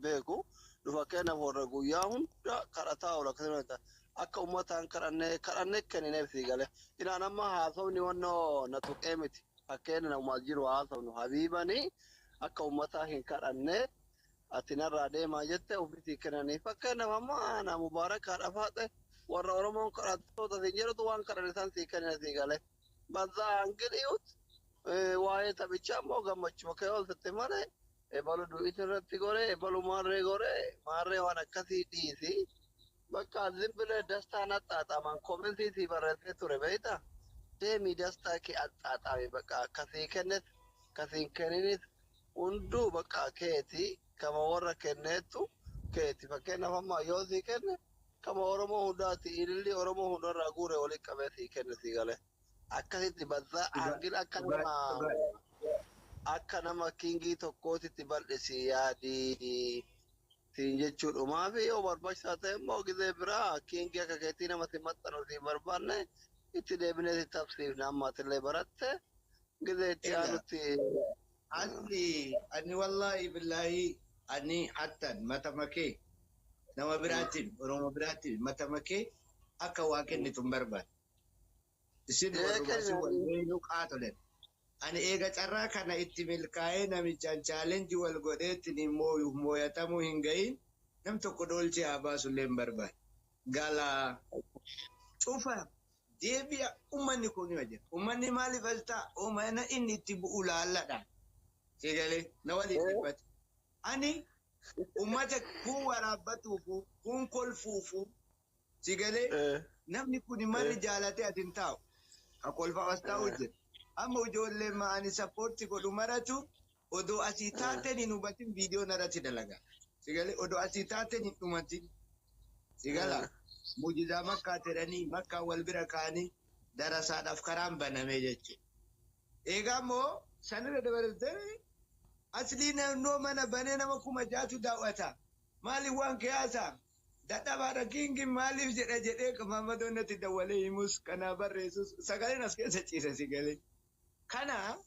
Beeku. Nu fakkeenyaaf warra guyyaa hunda kadhataa oola, akkasuma akka uummataan kadhannee kadhannee kennineef sii galee. Inaan amma haasofni wannoo na tuqee miti. Fakkeenya namumaa jiru haasofnu habiibanii akka uummataa hin kadhanne, ati narraa deemaa jette ofiisii kennanii. Fakkeenyaaf amma ana Mubaarak, haadha faaxe, warra Oromoon kadhattoota siin jedhutu waan kadhan isaan sii kennina sii galee. Bazaa hangiliyuut waa'ee taphichaa immoo gammachuma kee oolfatte malee ebalu du'it irratti goree, ebalu maarree goree maarree waan akkasii dhiisi. Bakka ዝም ብለህ ደስታን አጣጣማን comment sii barreessee ture beektaa? Deemii dastaa kee axxaaxaami, bakka akkasii kennet akkasiin kenninis hunduu bakka keeti, kama warra kenneettu keeti. Fakkeenyaaf amma yoo sii kenne kama Oromoo hundaati, ililli Oromoo hundarraa guure waliin qabee sii kenne sii galee. Akkasitti bazaa angil akka nama kingii tokkootitti bal'isi yaadii siin jechuudhumaa fi yoo barbaachisaa ta'e immoo gizee biraa kingii akka keetii namatti maxxanu siin barbaanne itti deebinee si tabsiifne, amma atillee baratte gizee itti aanutti. Asli ani wallahi billahi ani hattan mata makee nama biraatiin, Oromoo biraatiin mata makee akka waa kennitu hin barbaadu. Isin warruma isin wal beeynu qaatolen. Ani eega carraa kana itti milkaa'ee namichaan challenge wal godheetti mooyatamuu hin gahin, nam tokko dhoolchee haa baasullee hin barbaadu. Galaa cufa deebi'a, ummanni kun ni jira. Ummanni maaliif as ta'a? Uummanni inni itti bu'u laalladha. Sigalee na waliin dhibbate. Ani ummata kun waraabbatuufu kun kolfuufu, sigalee, namni kun marri jaalatee ati hin taa'u. Ka kolfaaf as taa'u jira. Amma ijoolleen ani support godhu maratu odoo asii taateen hin hubatin viidiyoo narratti dalaga. Sigalee, odoo asii taateen hin dhumatin. Sigala mujizaa Makkaa jedhanii Makkaa wal bira kaanii darasaadhaaf karaan baname jechuudha. Egaa immoo sanirra dabalatee aslii naannoo mana banee nama 6,000tu daawwata. Maaliif waan kiyaasaa? Dadhabaadha kingin maaliif jedha jedhee Maammadoon natti dawwalee himus kanaa barreessus sagaleen as keessa ciisa sigalee. Kana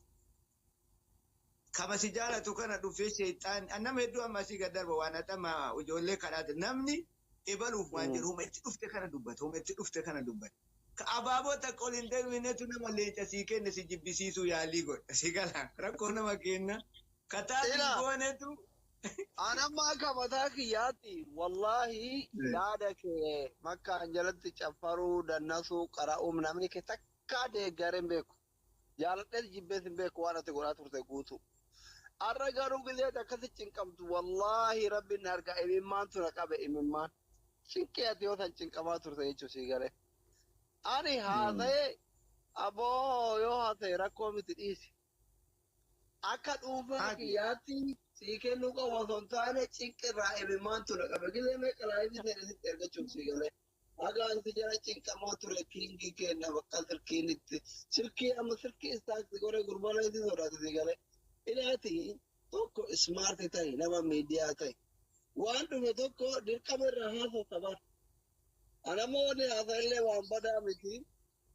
kama si jaalatu kana dhufee sheexaan nama hedduu amma asii gad darba waan haxama ijoollee kadhaate, namni ebaluuf waan jedhu huma itti dhufte kana dubbata, huma itti dhufte kana dubbata. Ka abaaboo takka ol hin deebinetu nama leenca sii kenne si jibbisiisuu yaalii godha. Si gala rakkoo nama kenna. Kataa goonetu. Anamma akka mataa kiyyaatti wallaahi yaada kee Makkaan jalatti caffaruu, dannasuu, qara'uum namni kee takkaa deeggaree hin beeku. Jaaladhees jibbees hin beeku waan ati godhaa turte guutuu. Har'a garuu gizeet akkasi cinqamtu, wallaahi rabbiin na argaa, imimmaan tura qabe, imimmaan. Cinqee ati yoo san cinqamaa turte jechuu sii galee. Ani haasa'ee aboo yoo haasa'e rakkoo miti, dhiisi. Akka dhuunfaa kiyyaatti sii kennuu qabu osoo hin taane cinqirraa imimmaan tura qabe. Gizee meeqa live seene sitti ergachuuf sii galee. Hagaan si jala cinqamaa ture kingii kenna bakka silkiin itti silkii amma silkii istaaks godhe gurbaan si sodaate sii galee. Ilaati, tokko smart ta'e, nama miidiyaa ta'e. Waan dhume tokko dirqama irraa haasofta bara. Anammoo wanni haasa'illee waan badaa miti.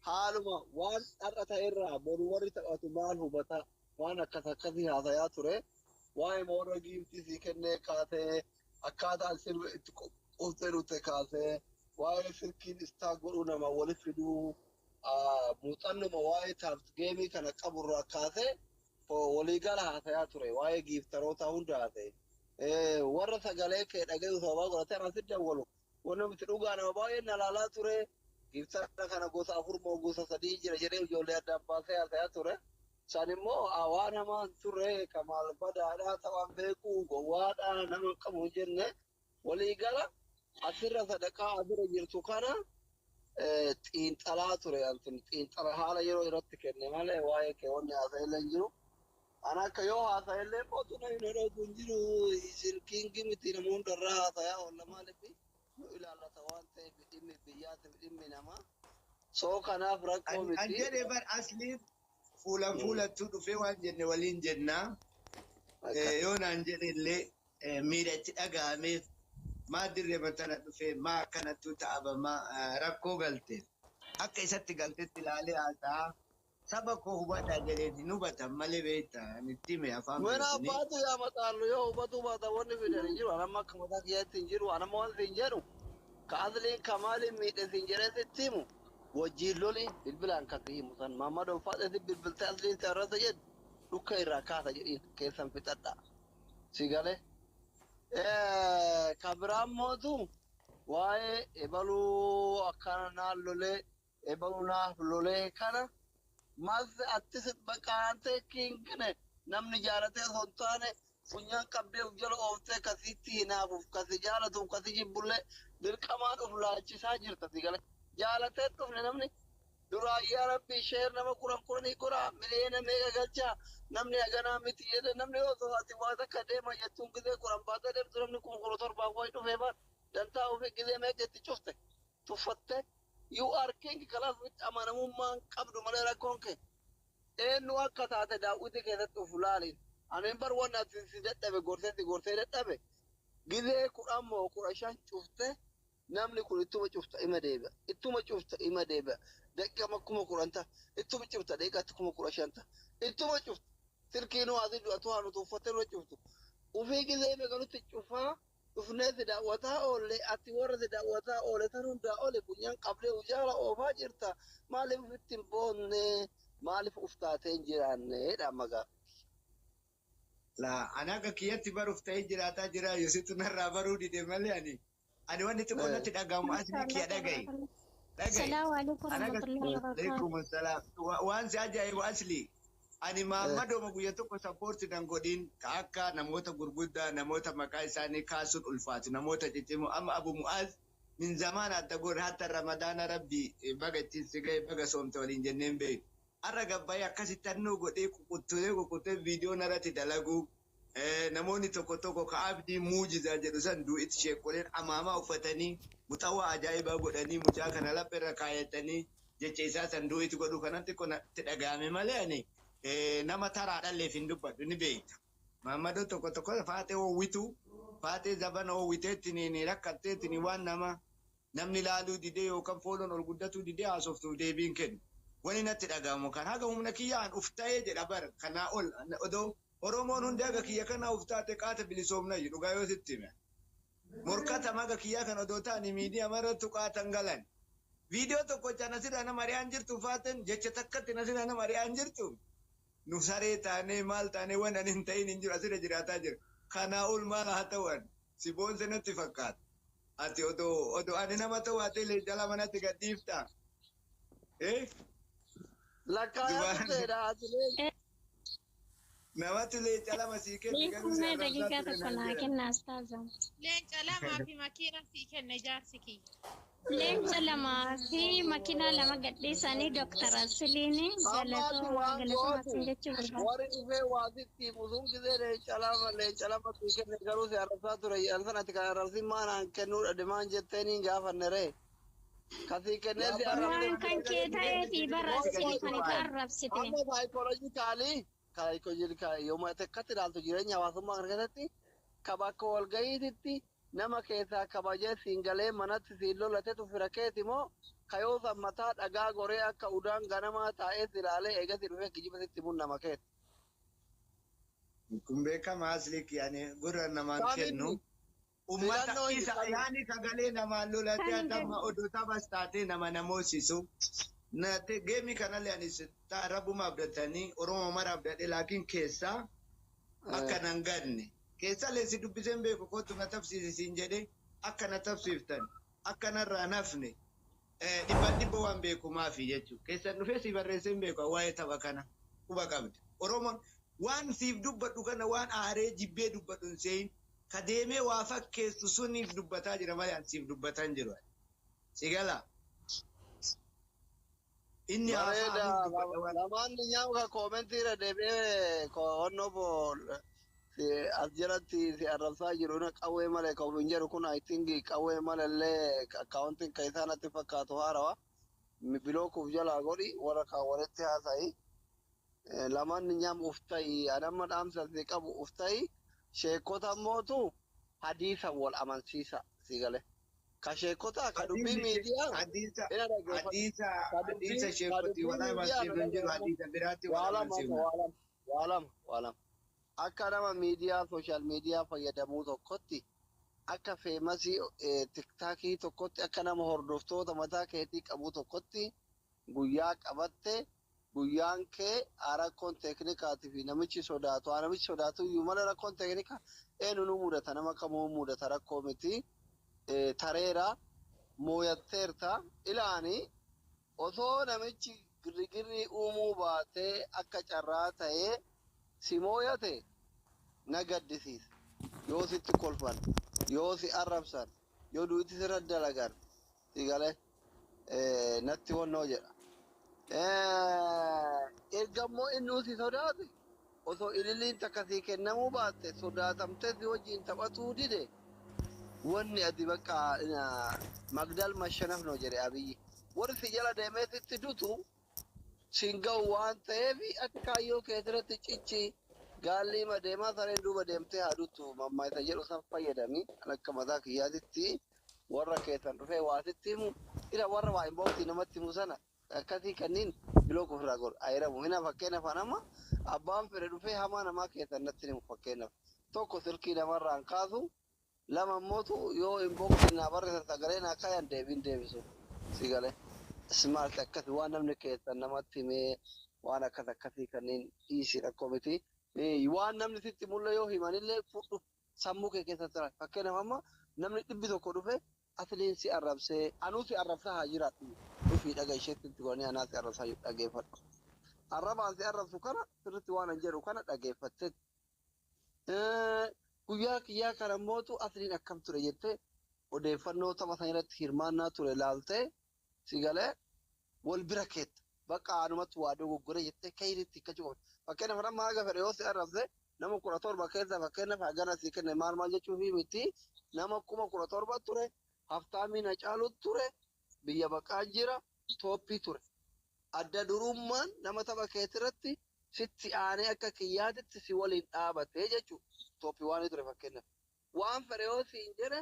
Haaluma waan har'a ta'e irraa boru warri taphatu maal hubata, waan akkas akkasii haasayaa ture. Waa'ee warra giiftii sii kennee kaasee, akkaataan sirba itti qophoftee dhufte kaasee, waa'ee silkiin istaa godhuu nama walitti fiduu, muuxannuma waa'ee tap game kana qaburraa kaasee waliigala haasayaa ture. Waa'ee gifteroota hunda haasa'e. Warra sagalee kee dhagayu sababaa godhatee anasi dawwalu. Wanni nuti dhugaa nama baay'een na laalaa ture. Giftera kana gosa afur moo gosa sadii jira jedhee ijoollee addaan baasee haasayaa ture. San immoo waan hamaan turre, kamaal badaadhaa ta'an beeku, gowwaadhaa nama hin qabu hin jenne. Waliigala asirra sadaqaa asirra jirtu kana xiinxalaa ture antun xiinxala haala yeroo irratti kenne malee waa'ee kee wanni haasa'ellee hin jiru. Ana akka yoo haasa'ellee mootu namni na dhoogu hin jiru. Isin kingii miti, nama hundarraa haasayaa oolla, maaliif nu ilaallata waan ta'eef, dhimmi biyyaatiif dhimmi namaa. Soo kanaaf rakkoo An miti. jedhee bar asliin fuulan fuulattuu dhufee waan jenne waliin jennaa. Yoo naan jedhe illee miira itti dhaga'ameef maa dirree tana dhufee maa akkanattuu ta'abamaa rakkoo galte akka isatti galtetti ilaalee haasa'aa. Saba koo hubadhaa jedheen hin hubatan malee beektaa ani itti hime afaan Mana beekanii. abbaatu yaa maxaallu yoo hubatu baata wanni fidan hin jiru. Anamma akka mataa kiyyaatti hin jiru. Anamma wanti hin jedhu. Ka asliin kamaaliin miidhe sin jedhee sitti himu. Wajjiin loli bilbilaan kan si himu san. Maammadoo faadhe si bilbiltee asliin si arrasa jedhu. Dhukka irraa kaasa jedhiin keessan fixadha. Si galee. Ka biraan mootu waa'ee ebaluu akkana naan lolee ebaluu naaf lolee kana mas attis baqaantee kingine namni jaalatee osoo hin taane funyaan qabdee of jala ooftee kasitti hinaafuuf kasi jaalatuuf kasi jibbullee dirqamaan of laalchisaa jirta si galee. Jaalatee dhufne namni duraa yaa rabbi sheer nama 10 10 godhaa miliyoona meeqa galchaa namni haganaa miti jedhe namni osoo ati waa takka deema jettuun gizee 10 baatee deemtu namni 17,000 wayi dhufee bar dantaa ofii gizee meeqa itti cufte tuffatte you are king kalaas ofitti amanamummaan qabdu malee rakkoon kee eenyu akka taate daawwitii keessatti of laaliin ani bar wanni ati si dadhabe gorsee si gorsee dadhabe gizee 10 moo 15 cufte namni kun ittuma cufta ima deebi'a ittuma cufta ima deebi'a daqiiqama 10,000 ta'a ittuma cufta daqiiqatti 15,000 ta'a ittuma cufta silkiinuu asii du'atu haa nuti uffattee nurra cuftu ufii gizee meeqa nutti cufaa dhufnee si daawwataa oolle ati warra si daawwataa oole tan hundaa oli funyaan qabdee ujaala oofaa jirta maaliif ofitti hin boonne maaliif uf taatee hin jiraanne dha amma gaaffii. Laa ani akka kiyyatti baruuf ta'ee jiraataa jira yositu narraa baruu dide malee ani wanni xiqqoo natti dhagahamu asli kiyya dhagahi dhagahi Salaamu alaikum ani akka warahmatullahi wabarakatuh. alaikum salaam waan si ajaa'ibu asli ani maammadooma guyya tokko sappoorti nan godhin ka akka namoota gurguddaa namoota maqaa isaanii kaasuun ulfaatu namoota ciccimoo amma Abu Mu'aaz min zamaan adda godhe hatta ramadaana rabbi baga ittiin si ga'e baga soomte waliin jenneen beeku. Har'a gabbayee akkasitti hannuu godhee ququttulee ququtee viidiyoo narratti dalaguu namoonni tokko tokko ka abdii muujizaa jedhu san du'itti sheekoleen amaamaa uffatanii muxawaa ajaa'ibaa godhanii mucaa kana lapheerra kaayatanii jecha isaa san du'itti godhuu kanatti xiqqoo natti dhaga'ame malee ani nama taraa dhalleef hin dubbadhu ni beekta. Maammadoo tokko tokko faatee howwitu faatee zabana howwiteetti rakkatteetti waan nama namni laaluu didee yookaan fooloon ol guddatuu didee haasoftuuf deebiin kennu. Wani natti dhaga'amu kan haga humna kiyyaan uf ta'ee jedha bara kanaa ol odoo Oromoon hundi haga kiyya kanaa uf taate qaata bilisoomna dhugaa yoo sitti hime. Morkata haga kiyyaa kan odoo ta'anii miidiyaa irratti qaatan galan. Viidiyoo tokko nasirraa nama ari'aan jirtu faaten jecha takkatti nasirraa nama ari'aan jirtu. Nu saree taanee maal taanee waan ani hin ta'in hin jiru asirra jiraataa jira. Kanaa ol maal haa ta'u si boonse natti fakkaata. Ati odoo ani nama ta'u ati leenca lama natti gadhiifta. Lakkaa'aa tureedha atilee. Namatti leenca lama sii kenne garuu si Beekumee arrabsaa daqiiqaa ture tokko naan naa jedhan. kenna astaaza. Leenca lamaa fi makiina sii kenne jaarsi kiyya. Leenca lamaa fi makiinaa lama gadhiisanii Dooktar Asiliin Ammaati galatoo waan galatoo gootu asin jechuu barbaada. warri dhufee waa sitti himu sun gisee leenca lama sii kenne garuu si arrabsaa ture jedhan sana ati kan arrabsin maanaan kennuu dhade maan jetteen hin gaafanne ree. Kasii kennee si arrabsee Waan kan kee ta'eefi bara Asilii kan isa arrabsite. Amma saayikooloojikaalii saayikooloojikaalii yooma takkatti ilaaltu jireenya hawaasummaa kana keessatti ka bakka walga'iititti nama keessaa kabajee siin galee manatti siin lolatetu fira keeti moo kayoo mataa dhagaa goree akka udaan ganamaa taa'ee si ilaalee eegasi dhufee kijiba sitti himuun nama keeti. Kun beekama asli yani gurra namaan kennu. Kamitti Ummata filannoo hin isa qabne. yaani sagalee namaan lolatee Kan atama odoo taphas taatee nama namoosisu. Nate geemi kanallee ani rabbuma abdatanii Oromoo mara abdadhe laakiin keessaa akka nan ganne. Keessallee si dubbiseen beeku kootu na tabsiisi siin jedhe akka na tabsiiftan akka narraa nafne dhibban dhibba waan beekumaafi jechuudha. Keessan dhufee si barreesseen beeku waa'ee tapha kana quba qabda. Oromoon waan siif dubbadhu kana waan aaree jibbee dubbadhu hin seeyin ka deemee waa fakkeessu suniif dubbataa jira malee an siif dubbataa hin jiru. Si galaa? Inni Bareeda haasa'amuuf dubbadha waan. lamaan nyaama ka koomentii irra deebi'ee onnoo as jalatti si arrabsaa jiru inni qawwee malee ka ofiin jedhu kun I think qawwee malallee akkaawuntiin kan isaa natti fakkaatu haarawa. Bilookuuf jalaa godhi warra kaan walitti haasa'i. Lamaan nyaama uf ta'i anamma dhaamsa si qabu uf ta'i sheekota mootu hadiisa wal amansiisa si gale. Ka sheekotaa ka dubbii miidiyaa Hadiisa ina dhaggeeffadhu. hadiisa Ka dubbii hadiisa ka sheekotii dubbii walaa miidiyaa na mansiifnu hin jiru dhaggeeffadhu. hadiisa biraatti Waa walaa lama mansiifna. waa lama waa lama waa lama. Akka nama miidiyaa sooshaal miidiyaa fayyadamuu tokkotti akka feemasii tiktaakii tokkotti akka nama hordoftoota mataa keetii qabu tokkotti guyyaa qabatte guyyaan kee rakkoon teeknikaatii fi namichi sodaatu haa namichi sodaatu iyyuu malee rakkoon teeknikaa eenyu nu mudata nama kamuu mudata rakkoo miti tareera mooyatteerta ilaani osoo namichi girgirri uumuu baatee akka carraa ta'ee si mooyate na gaddisiisa. Yoo sitti kolfan, yoo si arrabsan, yoo duuti sirra dalagan, si galee natti wannoo jedha. Erga immoo inni si sodaate osoo ililliin takka sii kennamuu baatte sodaatamtee si wajjin taphatuu dide wanni ati bakka magdal mashanaf noo jedhe Abiyyi. Warri si jala deemee sitti dutu siin ga'u waan ta'eef ati kaayyoo keessatti cichi gaalli ma deemaa sareen duuba deemtee haa duttu mammaayisa jedhu san fayyadami kan akka mataa kiyyaatitti warra keessan dhufee waa sitti himu ila warra waa inboxii namatti himu sana akkasii kanneen bilook ofirraa godhu ayiramu hina fakkeenyaaf anama abbaan fedhe dhufee hamaa namaa keessan natti himu fakkeenyaaf tokko silkii namarraan kaasu lama immootu yoo inboxii naa barreessan sagalee naa kaayan deebiin deebisu si galee. Smart akkasi waan namni keessan namatti himee waan akkas akkasii kanneen dhiisi rakkoo miti. Waan namni sitti mul'e yoo himanillee fudhu sammuu kee keessatti jira. Fakkeenyaaf amma namni 100 dhufe atliin si arrabsee anuu si arrabsaa haa jiraadhu dhufii dhaga isheetti itti godhanii anaa si arrabsaa jiru dhageeffadhu. Arrabaan si arrabsu kana sirriitti waan an jedhu kana dhageeffatte. Guyyaa kiyyaa kana mootu atliin akkam ture jettee odeeffannoo tapha sana irratti hirmaannaa ture laaltee si galee wal bira keetta. Bakka anumatti waa dogoggore jettee kayiritti akka cufamu. Fakkeenyaaf nama haga fedhe yoo si arrabse nama 17 keessa fakkeenyaaf hagana sii kenne maal maal jechuu fi miti nama 17,000 ture haftaamii na caalu ture biyya baqaa jira tooppii ture. Adda durummaan nama tapha keetirratti sitti aanee akka kiyyaatitti si waliin dhaabatee jechuudha. Tooppii waan ture fakkeenyaaf. Waan fedhe yoo siin jedhe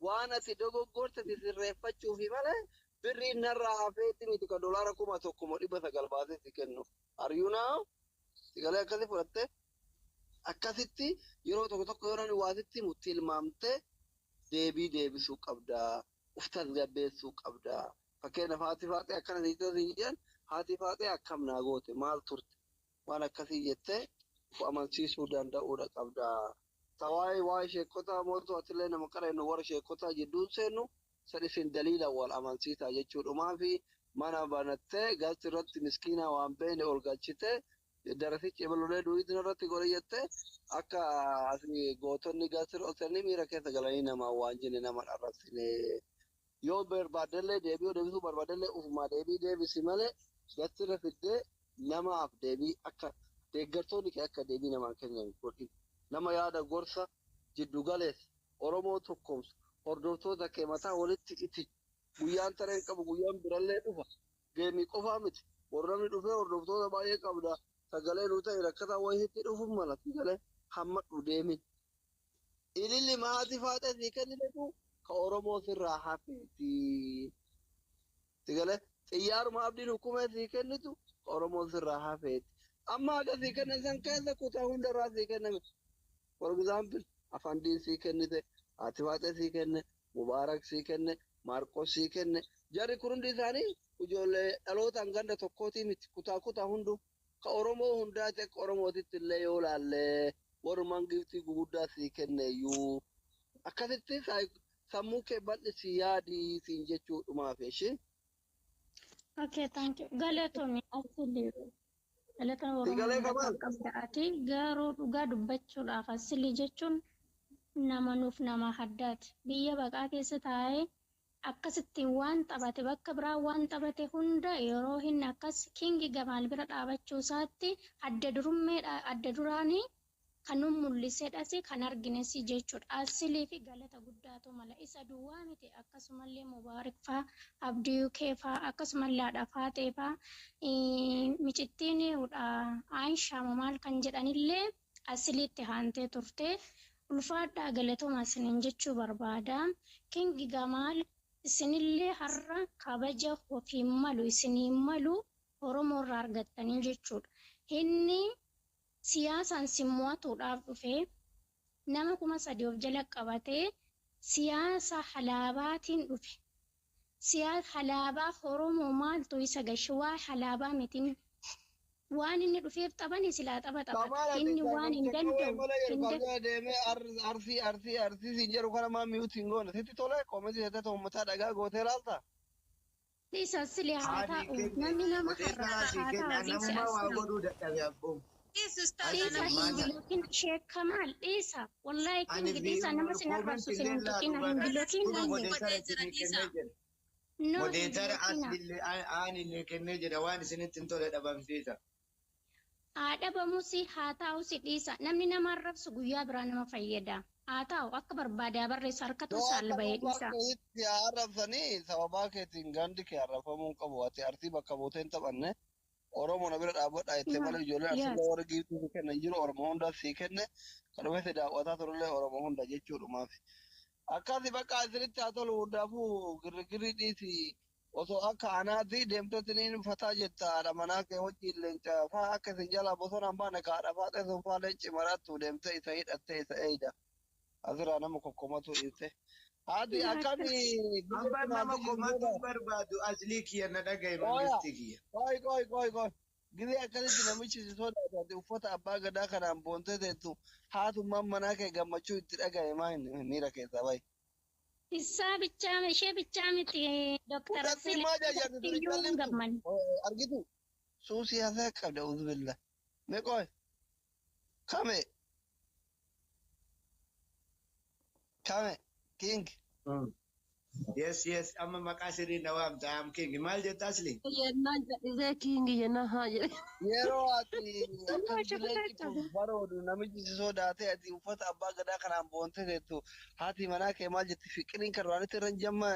waan ati dogoggorte si sirreeffachuufi malee birriin narraa hafeetti miti kan doolaara 1900 baasee si kennu. Are you now? Si galee akkasii fudhattee akkasitti yeroo tokko tokko yoo namni waa sitti himu tilmaamtee deebii deebisuu qabda. Uf tasgabbeessuu qabda. Fakkeenyaaf haati faaxee akkana si jedhan haati faaxee akkam naa goote maal turte waan akkasii jettee uf amansiisuu danda'uudha qabda. Tawaayee waa'ee sheekotaa mootu atillee nama qareennu warra sheekotaa jidduun seennu san isin daliila wal amansiisaa jechuudhumaa fi mana banattee galti irratti miskiina waan beene ol galchitee darasichi ebalulee duwiitiin irratti godhe jettee akka asii gootonni galti irra ol seenanii miira keessa galanii nama waan jenne nama arrabsine. Yoo barbaaddellee deebii yoo deebisuu barbaaddellee ufumaa deebii deebisi malee galti irra fiddee namaaf deebii akka deeggartoonni kee akka deebii namaan kennan godhin. Nama yaada gorsa jiddu galeessa Oromoo tokkoomsu hordoftoota kee mataa walitti iti guyyaan tareen qabu guyyaan birallee dhufa geemii qofaa miti warra namni dhufee hordoftoota baay'ee qabda sagalee nuu ta'e rakkataa wayiitti dhufu mala sagalee hammadhu deemin. Ililli maatii faaxee sii kennitu ka Oromoo sirraa hafeeti. Sagalee xiyyaaruma abdiin hukumee sii kennitu ka Oromoo sirraa hafeeti. Amma haga sii kennan san keessa kutaa hundarraa sii kenname. For example, Afandiin sii kennite, Haati Faaxee sii kenne, Mubaarak sii kenne, Maarqos sii kenne. Jarri kun hundi isaanii ijoollee dhalootaan ganda tokkootii miti kutaa kutaa hundu. Ka Oromoo hundaati akka Oromootitti illee yoo laalle walumaan giftii guguddaa sii kenne iyyuu. Akkasitti sammuu kee bal'isi yaadii siin jechuudhumaaf ishee. Okay, thank you. Galatoomi asli galatoomi Si galee Oromoo kabaal? qabda ati garuu dhugaa dubbachuudhaaf asli jechuun nama nuuf nama addaati. Biyya baqaa keessa taa'ee akkasitti waan taphate bakka biraa waan taphate hunda yeroo inni akkas kingi gamaal bira dhaabachuu isaatti adda durummeedha adda duraanii kan nu mul'isedhas kan argines jechuudha. Asilii fi galata guddaatu mala. Isa duwwaa miti akkasumallee Mubaarik faa, Abdii Ukee faa, akkasumallee haadha Faatee faa, micittiin Aayishaa maal kan jedhanillee asiliitti haantee turte. Ulfaadhaa galatooma isiniin jechuu barbaada. Kingi Gamaal Isinillee har'a kabaja ofiin malu isiniin malu Oromoo irraa argattanii jechuudha. Inni siyaasaan si mo'atuudhaaf dhufee nama 3000 of jala qabatee siyaasa halaabaatiin dhufe. Siyaasa halaabaa Oromoo maaltu isa gashe waa halaabaa mitiin waan inni dhufeef taphani silaa tapha taphata. Kamaal ati Inni waan hin namicha qawwee danda'u malee jedhu hin kan deemee arsii arsii arsii siin jedhu kana maa miyuuti hin goone sitti tole koomentii seetee uummataa dhagaa gootee laalta. Dhiisa asili haa Haadhi taa'u kenne namni nama odeessaa harrabsa sii haa kenne taa'u dhiisi namummaa waa asili. godhuu dadhabe abboon. Dhiisi ustaaza Dhiisa Asli nama hin maal bilokin sheekamaal dhiisa wallahi ani kingi dhiisa nama sin koomentii arrabsu sin illee hin laalu tuqina hin bara bilokin kun Ustaazi inni modeetara godhee jira isinii dhiisa. kennee jira. no hin Modeetara bilokina. aslillee aanillee kennee jira waan isinitti hin tole dhabamsiisa. Haa dhabamusi haa ta'usi dhiisa namni nama arrabsu guyyaa biraa nama fayyada. Haa ta'u akka barbaade haa barreessu harkatu Yoo akka isaan bahee dhuunfaa dhiisa. keetitti haa arrabsanii sababaa keetiin gandi kee arrabfamuu hin qabu. Ati arsii bakka buutee hin taphanne Oromoo na bira dhaabbadha jettee malee ijoolleen Yes. arsiillee warri giiftuu si kennan jiru Oromoo hunda sii kenne kan dhufe si daawwataa turullee Oromoo hunda jechuudhumaaf. Akkasi bakka isinitti haa tolu hundaafuu girgirri dhiisi osoo akka anaatti deemtee fataa jetta haadha manaa kee wajjin leenca faa akka isin jalaa bosona hin baane ka haadha faaxee sun faa leenci maraattu deemtee isa hidhattee isa eeyda. Asirraa nama kokkomatu dhiiste. Haati akkami Abbaan nama komatu barbaadu aslii kiyya na dhagaye mangisti kiyya. Qoy qoy qoy qoy. Gizee akkasitti namichi si sodaate uffata abbaa gadaa kanaan boontee teettu haatummaan manaa kee gammachuu itti dhaga'e maa hin miira keessaa bayi. Isaa bichaa ishee bichaa miti Dooktar Fudhatti Asili maa jajjabdu tuni iyyuu hin callimtu. gammanne. Argitu suusii hasaa qabda uzbilla. Mee qoy kame kame king. Yes yes amma maqaa sirrii na waamta am king maal jetta aslii? Yennaan jedhisee kingi jennaan haa jedhe. Yeroo ati Nama akkasitti leenci shakkata kun baroodu namichi si sodaate ati uffata abbaa gadaa kanaan boontee teettu haati manaa kee maal jetti fiqiriin kan duraanitti irra hin jamma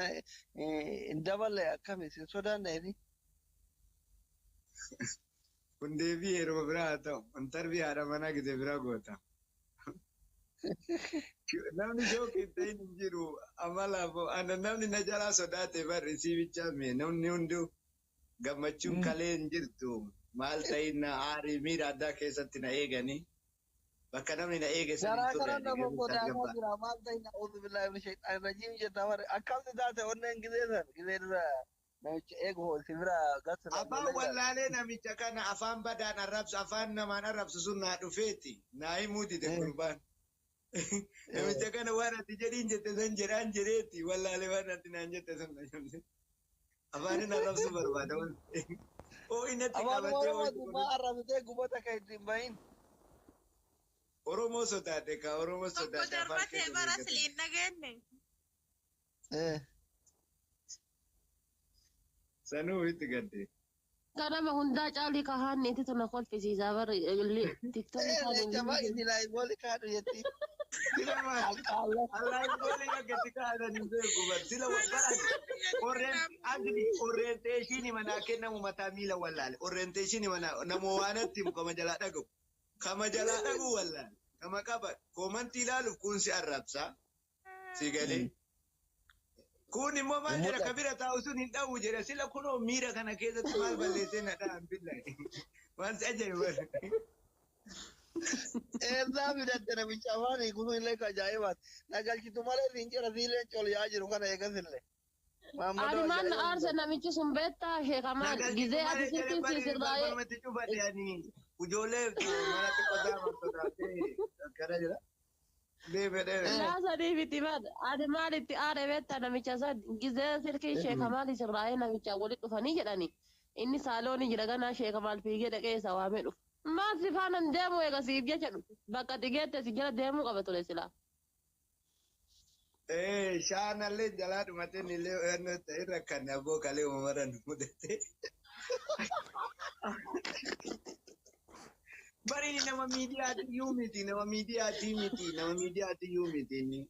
hin daballe akkami si sodaanne. Kun deebii yeroo biraa haa ta'u intarvii haadha manaa gite biraa goota. Namni shooqii hin ta'in hin jiru amalaaf ana namni na jalaa sodaate barri sii bichaa mee namni hunduu gammachuun kalee hin jirtu maal ta'in na aarii miira addaa keessatti na eeganii bakka namni na eege san hin Garaa turre kana ani nama garuu sodaataa tasgabbaa. jira maal ta'in a'uudhu billaahi min shayxaani rajiim jetta warri akkamti taate onneen gizee san gizee dura namicha eegu si bira gasirra Afaan ijoollee jira. wallaalee namicha kana afaan badaan arrabsu afaan namaan arrabsu sun naa dhufeeti naa himuu dide gurbaan. Namicha kana waan ati jedhiin jette san jedhaan jedheeti wallaalee waan ati naan jette san na jedhe. Afaanin arrabsuu barbaada waan. Oo innatti Afaan qabatee Oromooti oo maa arrabsitee gubata kan ittiin bahin. Oromoo sodaate ka Oromoo Tokko sodaate afaan darbatee keessa bara beekate. asliin dhageenye. Sanuu itti gadde. Kanama hundaa caalii kahaan itti tuna kolfisiisaa barri tiktookii isaan hin Leenca jiru. baay'ee laayikooli kaadhu jetti. Sila maal? Alqaalla. Allaan goole akka itti kaa'atan hin beeku bar. Sila baran orreen asli orienteeshinii manaa kennamu mataa miila wallaale. Orienteeshinii manaa nama waanatti himu kama jalaa dhagahu. Kama jalaa dhagahu wallaale. Kama qaba. Koomantii ilaaluuf kun si arrabsa. Si galee. Kun immoo maal jedha ka bira taa'u sun hin dha'u jedha. Sila kunoo miira kana keessatti maal balleessee na dha'an billahi. Waan si ajaa'ibu. Eessaa fidatte namicha afaan hiikuun illee ka ajaa'ibaati. Na galchitu malee siin jira siilee colyaa jiru kana eegasillee. Ani maal na aarse namichi sun beektaa sheekamaan gizee ati sirtiin si sirraa'ee Balbalumatti cufate ani ijoollee mana xiqqoo daaman sodaatee akkana jira. Deeme deeme. laa sadii miti bar ani maal itti aare beektaa namicha san gizee silkiin sheekamaan sirraa'ee namicha walitti dhufanii jedhani inni saaloonii jira ganaa sheekamaal fiigee dhaqee isa waamee dhufu. Maal si faana hin deemu eega siif jecha dhufu bakka ati geette si jala deemuu qaba ture silaa. Ee shaanallee jalaa dhumatee illee irra kan abboo kalee uumama nu mudate. Bari nama miidiyaati iyyuu miti nama miidiyaati miti nama miidiyaati iyyuu miti inni.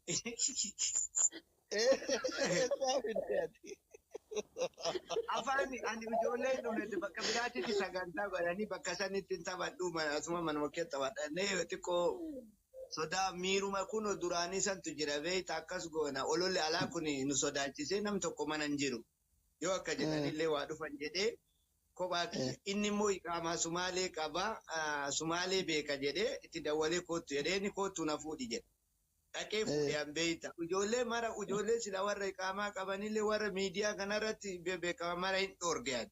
Eessaa fidde ati? Afaan ani ijoollee dhumete bakka biraatitti sagantaa godhanii bakka sanitti hin taphadhu asuma manuma kee taphadha. Nee xiqqoo Sodaa miiruma kun duraanii santu jira beeyta akkas goona ololli alaa kun nu sodaachisee nam tokko mana hin jiru. Yoo akka jedhanillee waa dhufan jedhee kophaa kiyya. Inni immoo iqaamaa Sumaalee qaba Sumaalee beeka jedhee itti dawwalee koottu jedhee inni koottu na fuudhi jedhe. Dhaqee fuudhee an beeyta. Ijoollee mara ijoollee sila warra iqaamaa qabanillee warra miidiyaa kanarratti beekama mara hin dhoorge ani.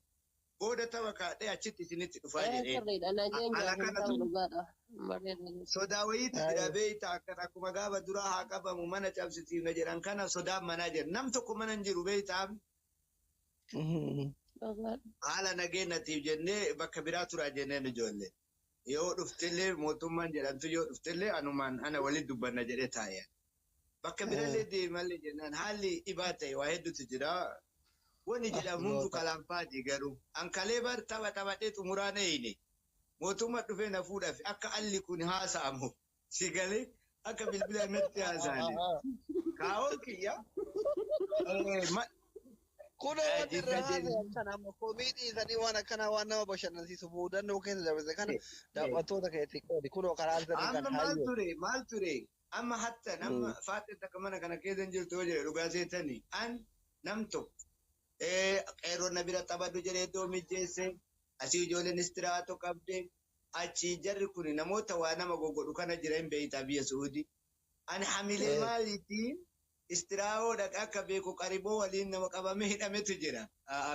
Booda tapha kaadhee achitti isinitti dhufaa jedhee. Sirriidha nageenya Ala hin kana ta'u dhugaadha. Bareeda. Sodaa wayiitu jira beeyta akka akkuma gaafa duraa haa qabamu mana cabsisiifna jedhan kana sodaan manaa jira. Nam tokko mana hin jiru beeyta. Dhugaadha. Haala nageenyatiif jennee bakka biraa turaa jenneen ijoollee. Yoo dhuftillee mootummaan jedhamtu yoo dhuftillee anumaan ana waliin dubbanna jedhee taa'e. Bakka birallee deemallee jennaan haalli dhibaa ta'e waa hedduutu jira. Wanni jedhamu hunduu kalaanfaati garuu. Ankalee bar tapha taphadhee xumuraan eeyine. Mootummaa dhufee na fuudhaaf akka alli kun haasa'amu. Si galee akka bilbila natti haasa'ani. Kaa'oon kiyya. Kun wanti irraa haasa'an kana amma komii dhiisanii waan akkanaa waan nama bashannansiisu muudannoo keessa dabarse kana daawwattoota keetti qoodi kunoo karaa sanii Amma kan maal hayyoo. ture maal ture amma hatta nama faaxee takka mana kana keessa hin jirtu yoo jedhe dhugaa seetanii an nam tokko qeerroo na bira taphadhu jedhee iddoo mijeesse asii ijoolleen istiraatoo qabde achi jarri kun namoota waa nama goggodhu kana jira hin beeytaa biyya Suudii. Ani hamilee maaliitiin istiraawoo dhaqa akka beeku qariboo waliin nama qabamee hidhametu jira.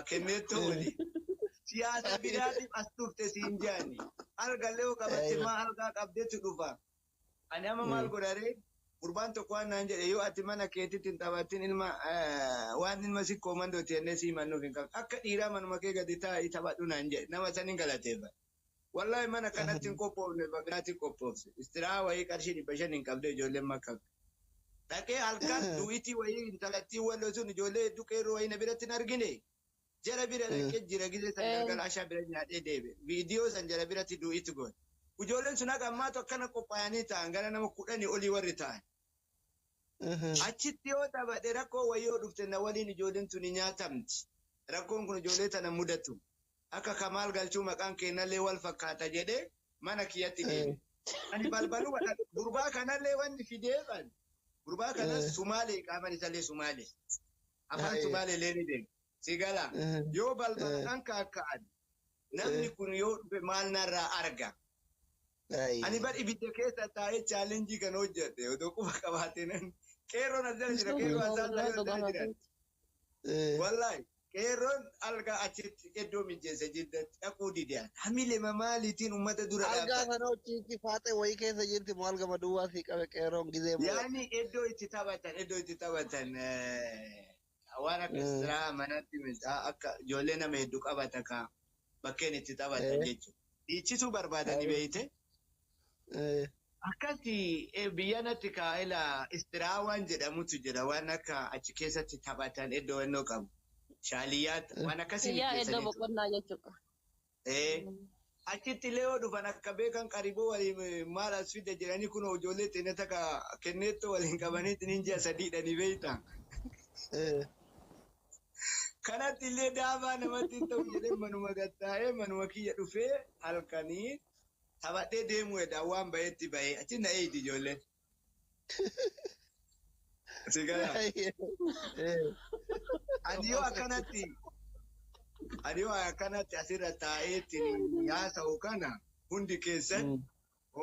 Kenneettoo waliin. Siyaasa biraatiif as dhufte siin jaani. Algallee yoo qabatte maa algaa qabdeetu dhufa. Ani amma maal godharee gurbaan tokko waan naan jedhe yoo ati mana keetitti hin taphatin ilma waan ilma si koomandooti jennee si himannuuf hin qabdu. Akka dhiiraa manuma kee gadi taa'ii taphadhu naan jedhe nama san hin galateeffadhe. Wallahi mana kanatti hin qophoofne biraatti qophoofse. Istiraa wayii qarshii 500 hin qabde ijoolleen makka. Dhaqee halkan du'itii wayii intalattii walloo sun ijoollee hedduu qeerroo wayii na biratti hin argine. Jara bira dhaqee jira gizee san galgala ashaa bira nyaadhee deebe. Viidiyoo san jara biratti du'itti goone. Ijoolleen sun haqa ammaatu akkana qophaa'anii ta'an gara nama 10 olii warri ta'an. Achitti yoo taphadhe rakkoo wayii yoo dhufte na waliin ijoolleen tuni nyaatamti. Rakkoon kun ijoollee tana mudatu. Akka Kamaal Galchuu maqaan keenyallee wal fakkaata jedhee mana kiyyatti deeme. Ani balbaluma gurbaa kanallee wanni fideefan. Gurbaa kanas Sumaalee qaaman isallee Sumaalee. Afaan Sumaalee illee ni deema. Si gala yoo balbalaan kaakka'an namni kun yoo dhufe maal narraa arga. Ani bar ibidda keessa taa'ee chaalenjii kan hojjedhe otoo quba qabaatee nan qeerroon as jala jira qeerroo as jala jira. Wallaahi qeerroon algaa achitti iddoo mijeesse jiddatti dhaquu didaan hamilee maaliitiin uummata dura Algaa dhaabbata. sana hojiitti faaxee wayii keessa jirti maal gama duwwaa sii qabe qeerroon gizee moo. Yaani iddoo itti taphatan iddoo itti taphatan waan akka siraa manatti akka ijoollee nama hedduu qabata ka bakkeen itti taphatan jechuudha. Dhiichisuu barbaadanii beeyte. Akkasi biyya natti kaa'ela istiraawaan jedhamutu jira waan akka achi keessatti taphatan iddoo ennoo qabu. Shaaliyyaat waan akkasii Biyyaa iddoo mijeessanii. boqonnaa jechuudha. Achitti illee yoo dhufan akka beekan qariboo waliin maal as fide jedhanii kun ijoollee xinnoo takka kenneettoo waliin qabanii xinin ji'a sadiidhanii beeyta. Kanatti illee daabaa namatti hin ta'u jedhee manuma gattaa'ee manuma kiyya dhufee halkanii taphadhee deemuu edha waan bahetti bahee achi na eeyiti ijoolleen. Si galaa? Ani yoo akkanatti ani yoo akkanatti asirra taa'eetti haasa'u kana hundi keessan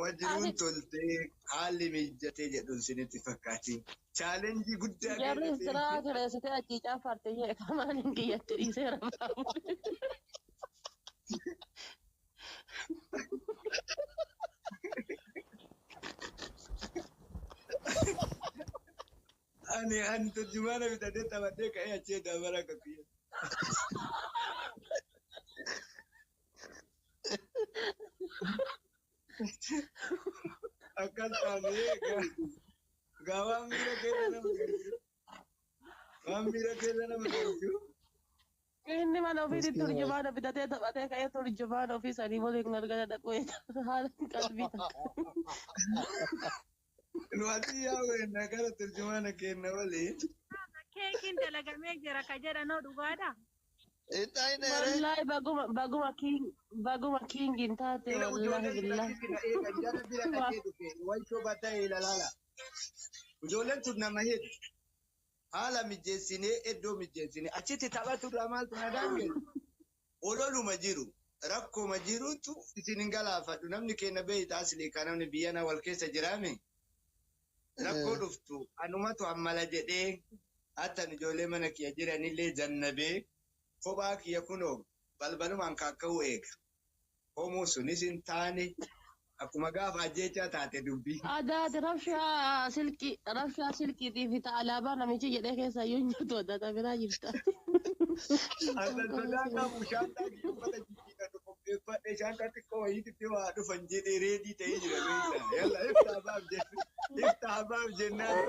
wajiruun toltee haalli mijatee jedhuun sinitti fakkaati. Chaalenjii guddaa Jarri keessa siraa kireessitee achii caafarte sheekamaan hin kiyyatti dhiiseera baabu. Ani ani turjumaana bitadhee taphadhee ka'ee achii dabara akka kiyya. Akkas taanee gaa waan miira keessa nama galchu. Waan miira keessa nama galchu. Inni mana ofiitti turjumaana bitatee taphatee ka'ee turjumaana ofii sanii waliin gargara dhaquu haala qalbii takka. Nu asii yaa'u enna gara turjumaana kenna waliin. Keekiin dalagamee jira ka jedhanoo dhugaadha. Hin Wallahi baguma baguma king baguma kingin taate Ila wallahi ijoolleen billahi. akkasitti na eegan jara bira dhaqee dhufe wayitoo bata'e ilalaala. Ijoolleen tun nama hedduu haala mijeessinee iddoo mijeessinee achitti taphatu irraa maaltu na daangesse? Ololuma jiru rakkoma jirutu isin hin galaafadhu namni keenya beeyta asli kan namni biyyana wal keessa jiraame rakkoo dhuftu anumatu ammala jedhee hattan ijoollee mana kiyya jiranillee jannabee kophaa kiyya kunoo balbalumaan kaakka'uu eega. Homuu sunis hin taane akkuma gaafa ajjeechaa taate dubbii. Adaati rabshaa silkii rabshaa silkiitii fi alaabaa namichi jedhee keessa iyyuu hin jirtu adda biraa jirta. Annan sodaa qabu shaantaa kiyya uffata jijjiirradhu qopheeffadhe shaantaa xiqqoo wayiitti waa dhufan jedhee reedii ta'ee jira beektaa. Yalla iftaa baaf jennaan iftaa baaf jennaan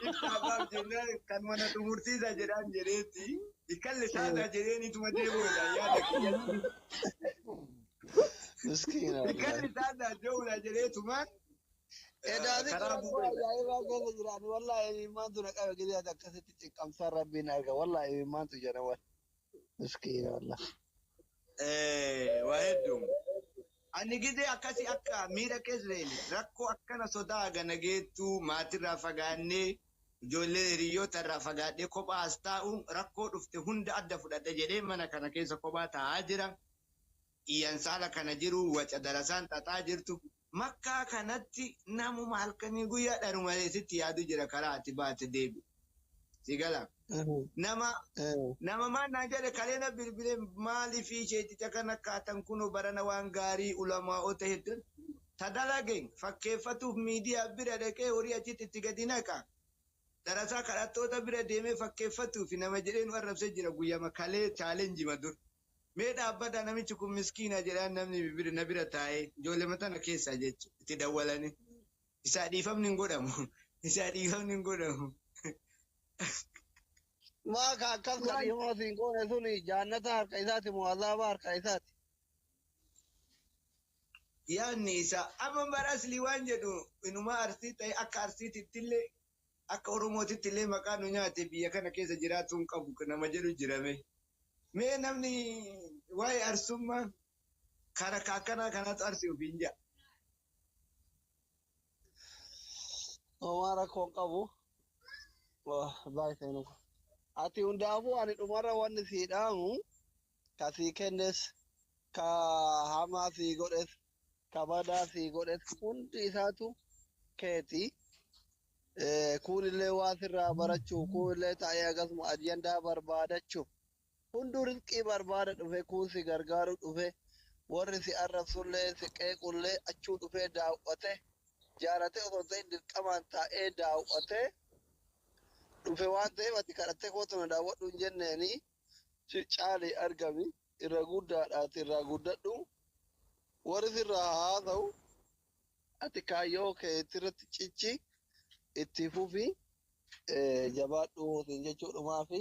iftaa baaf jennaan kan mana xumursiisa jedhaan jedheetti ikkalli saataa jedheen ituma deemuudha yaada kiyyatti. Miskiina wallahi. Ikkalli saataa jehuudha jedheetumaan Edaati karaa rakkoo bu'uura. ajaa'ibaa keessa jiraan wallahi imimmaantu na qabe gidee ati akkasitti cinqamsaan rabbiin arga wallahi imimmaantu jedha wal. Miskiina wallahi. Waa hedduu. Ani gidee akkasii akka miira keessa seene rakkoo akkana sodaa gana geettuu maatirraa fagaannee ijoollee hiriyoota irraa fagaadhee kophaa as taa'u rakkoo dhufte hunda adda fudhadhe jedhee mana kana keessa kophaa taa'aa jira. Iyyansaala kana jiru waca darasaan xaxaa jirtu. Makkaa kanatti namuma halkanii guyyaa dharuma sitti yaadu jira karaa ati baate deebi. Si gala. Nama nama maal naan jedhe kaleena bilbilee maaliif isheeticha kana kaatan kunoo barana waan gaarii ulamaa'ota hedduu ta dalageen fakkeeffatuuf miidiyaa bira dhaqee horii achitti itti gadi naqa. Darasaa kadhattoota bira deemee fakkeeffatuuf nama jedhee nu arrabsee jira guyyama kalee chaalenjima dur. Mee dhaabbata namichi kun miskiina jedhaan namni bira na bira taa'ee ijoollee matana keessaa jechuudha itti dawwalanii. Isaa dhiifamni hin godhamu. Isaa dhiifamni hin godhamu. Maa ka akkas kan dhiifama siin goone suni jaannata harka isaati moo azaaba harka isaati? Yaadni isaa amma bara aslii waan jedhu inuma arsii ta'e akka arsiitittillee akka oromootitti maqaa nu nyaate biyya kana keessa jiraatu hin qabu nama jedhu jirame. Mee namni waa'ee arsummaa kara akkanaa kanatu arsii ofiin jedha. Homaa rakkoo hin qabu. Baay'ee nu. Ati hundaafuu ani dhumarra wanni sii dhaamu ka sii kennes ka hamaa sii godhes ka badaa sii godhes hundi isaatu keeti. Kunillee waa sirraa barachuu kunillee taa'ee akkasuma ajandaa barbaadachuu hunduu rizqii barbaada dhufe kun si gargaaru dhufe warri si arrabsullee si qeequllee achuu dhufee daawwate jaalatee osoo hin ta'in dirqamaan taa'ee daawwate dhufe waan ta'eef ati kadhattee kootu na daawwadhu hin jenneeni si caalii argami irra guddaadhaati irraa guddadhu warri sirraa haasa'u ati kaayyoo keetirratti cichi itti fufi jabaadhu siin jechuudhumaafi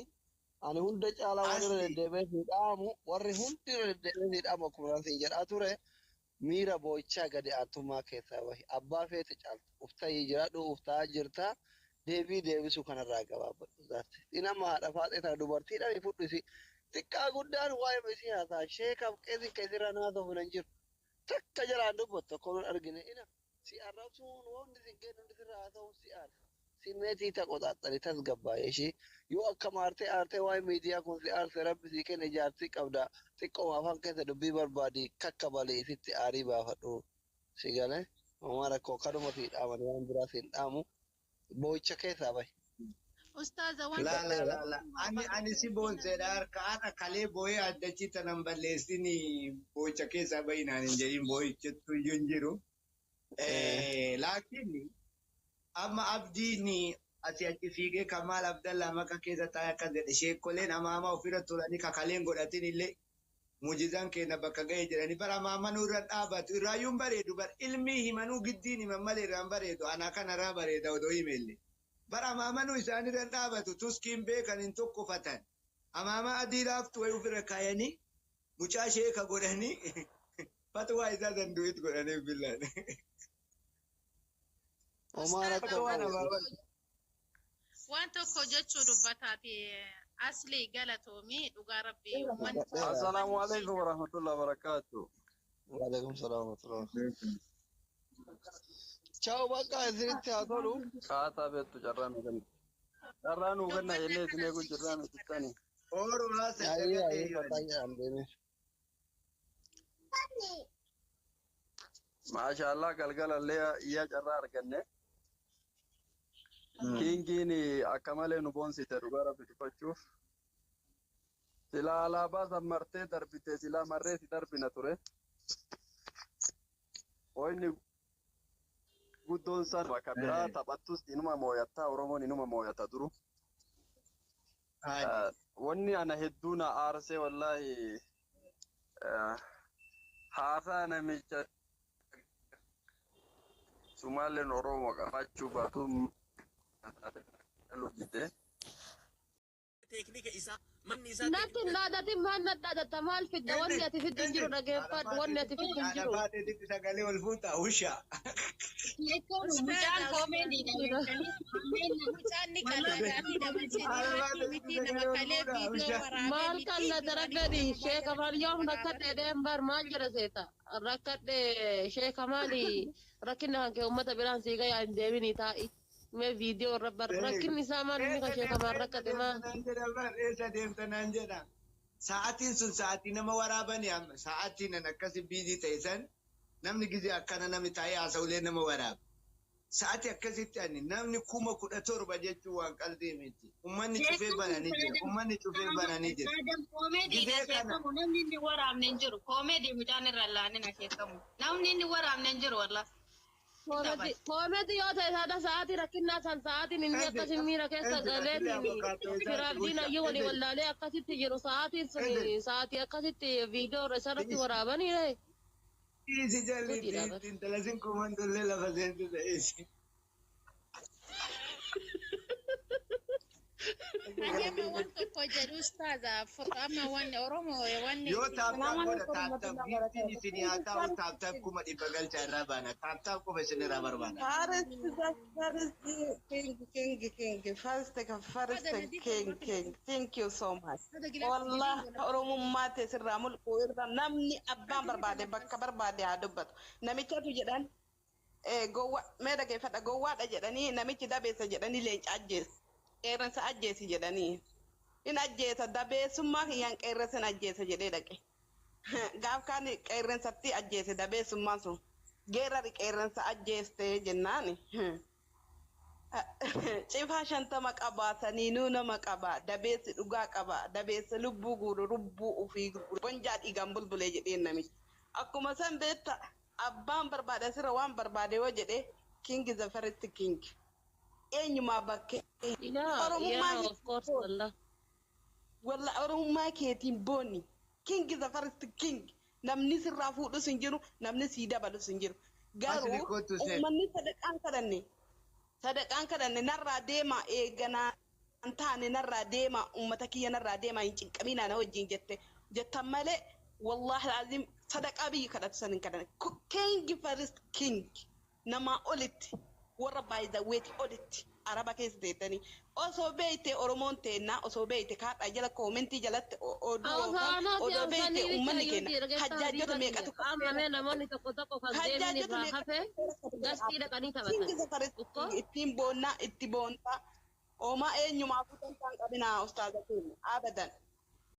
ani hunda caalaa warri irra Asli deddeebi'ee si dhaamu warri hundi irra deddeebi'ee si dhaamu akkuma siin jedhaa ture miira boo'ichaa gadi aantummaa keessaa bahi abbaa feete caaltu uftayii jiraadhu uftaa jirta deebii deebisuu kanarraa gabaabbadhu zaatti nama haadha faaxee tana dubartiidhaan fudhisi xiqqaa guddaan waa'ee isii haasaa sheekaaf qeesiin ka isirraa naasa'u hin jiru takka jalaan dubbattu akka nun argine ina si arrabsuun wanti si kennu hundi sirraa haasa'uun si aada simmeetii ta qoxaaxxani tasgabbaa'e ishee yoo akka maartee aartee waa'ee miidiyaa kun si aarse rabbi sii kenne jaartii qabda xiqqoo afaan keessa dubbii barbaadi kakkabalee sitti aarii baafadhu si galee homaa rakkoo kanuma sii dhaaman waan biraa siin dhaamu boo'icha keessaa bahi. Ustaaza waan La la Gadheera. la la. Ani si boonseedha harka har'a kalee boo'ee addachi tanan balleessini boo'icha keessaa bahinaan hin jedhin boo'ichatu iyyuu hin jiru. Laakiin amma abdiin asii achi fiigee Kamaal Abdallaa maka keessa taa'ee akkas jedhe sheekkoleen amaamaa ofirra turanii kakaleen godhatin illee muujizaan keenya bakka ga'ee jedhanii bara amaamanuu irra dhaabatu irraayyuu hin bareedu bara ilmii himanuu giddiin himan malee irraan bareedu anaa kanarraa bareeda odoo himellee. Bara amaamanuu isaanirra dhaabatu tuskiin beekan hin tokkofatan. Amaamaa adii laaftu wayii ofirra kaayanii mucaa sheeka godhanii fatwaa isaa sanduuqit godhanii billaan. Homaa rakkoo Fatwaan qabu. amaamaa. Waan tokko jechuu dubbataati asli galatoomii dhugaa rabbii uummanni. Assalaamu alaikum warahmatullahi wabarakatuh. Waalaikum salaam wa rahmatullahi. Ciao bakka isinitti haa tolu. Kaataa beektu carraa nu kenna. Carraa nu kenna jennee isin eeguu jirraa nu tuttani. Ooruu haasa Ayyee ayyee dagatee fataa jedhan deeme. Maashaallah galgalallee iyyaa carraa arganne. Kingiin akka malee nu boonsite dhugaa rabbi dubbachuuf. Silaa alaabaa san martee darbite silaa marree si darbina ture. Hoyni guddoon san bakka biraa taphattus inuma mooyattaa Oromoon inuma mooyata duru. Wanni ana hedduu na aarsee wallaahi haasaa namicha Sumaaleen Oromoo qabaachuu baatu jette. Teeknika isaa manni isaa Natti hin dhaadatin maal na dhaadatta maal fidda wanni ati fiddu hin jiru dhageeffadhu wanni ati fiddu hin jiru. Haadha sagalee ol fuuta usha. Mucaan koomeediidha jettanii Mucaan ni qalladaafi dabarsee miti nama kalee viidiyoo waraabee Maal miti kallata rakkadhi sheeka maal yoom rakkadhe dheen bar maal jedha seeta rakkadhe sheeka maali rakkinna kan kee uummata biraan sii gayaa hin deeminii taa'i mee viidiyoo irra bar rakkinni isaa maal inni kan sheeka maal rakkate maal. Eessa deemta naan jedha. Sa'aatiin sun sa'aatii nama waraabani amma sa'aatiin an akkasi biizii ta'e san namni gizee akkana namni taa'ee haasa'ulee nama waraaba. Sa'aatii akkasitti ani namni 17,000 jechuun waan qalbii miti. Uummanni cufee bananii jira. Uummanni cufee bananii jira. Koomeediidha sheekamu namni inni waraabne hin jiru. Koomeedii mucaan irra laanin sheekamu. Namni inni waraabne hin jiru wallah. Koomeeti yoo ta'e saada sa'aatii rakkinnaa san sa'aatiin inni akkasi miira keessa galeetiin firaaf diinayyuu walii wallaalee akkasitti jiru sa'aatiin sun sa'aatii akkasitti viidiyoo isarratti waraabanii ree. Isi jalli intala sin kumandollee lafa seentu ta'eesi. Ani amma waan tokko jedhu ustaaza amma wanni Oromoo wanni Yoo tap tap godha tap tap giiftiin isin haa ta'u tap tap 100,000 galchaa irraa baana. Tap tap qofa isin irraa barbaada. First, first, king, king, king, first, first, king, king. Thank you so much. Wallah, Oromummaa ta'e sirraa mulquu irra namni abbaan barbaade bakka barbaade haa dubbatu. Namichatu jedhan gowwa mee dhageeffadha gowwaadha jedhanii namichi dabeessa jedhanii leenca ajjeessa. Qeerransa ajjeesi jedhanii. In ajjeesa dabeessummaa kiyyaan qeerransa ajjeesa jedhee dhaqe. Gaaf kaan qeerransatti ajjeese dabeessummaan sun. Geerrari qeerransa ajjeeste jennaani. Cifaa 50 qabaa saniinuu nama qabaa dabeessi dhugaa qabaa dabeessa lubbuu guuru lubbuu ofii gurguru bonjaa dhiigaan bulbulee jedheen namichi. Akkuma san beekta abbaan barbaade asirra waan barbaade yoo jedhee king is the first king. Eenyumaa bakkee Yeah, yeah, of course, wallah. Walla Oromummaa keetiin boonni. King is the first king. Namni sirraa fuudhus hin jiru, namni sii dabalus hin jiru. Garuu Asli kootu seen. uummanni sadaqaan kadhanne sadaqaan kadhanne narraa deema eeganaa hin taane narraa deema uummata kiyya narraa deema hin cinqaminaa na wajjin jette jettan malee wallaahi laazim sadaqaa biyyi kadhatu san hin kadhanne. King first king namaa olitti warra baay'izaweeti olitti araba keessa teettanii osoo beeyte Oromoon teennaa osoo beeyte kaadhaa jala koomentii jalatti oduu oofan Awwaanaa odoo beeyte uummanni keenya hajjaajota meeqatu Amma mee namoonni tokko tokko kan deeman hajjaajota irraa hafe gastii dhaqanii taphatan. King is the first king ittiin boonnaa itti boontaa oomaa eenyumaa fuutan isaan qabinaa ustaaza keenya abadan.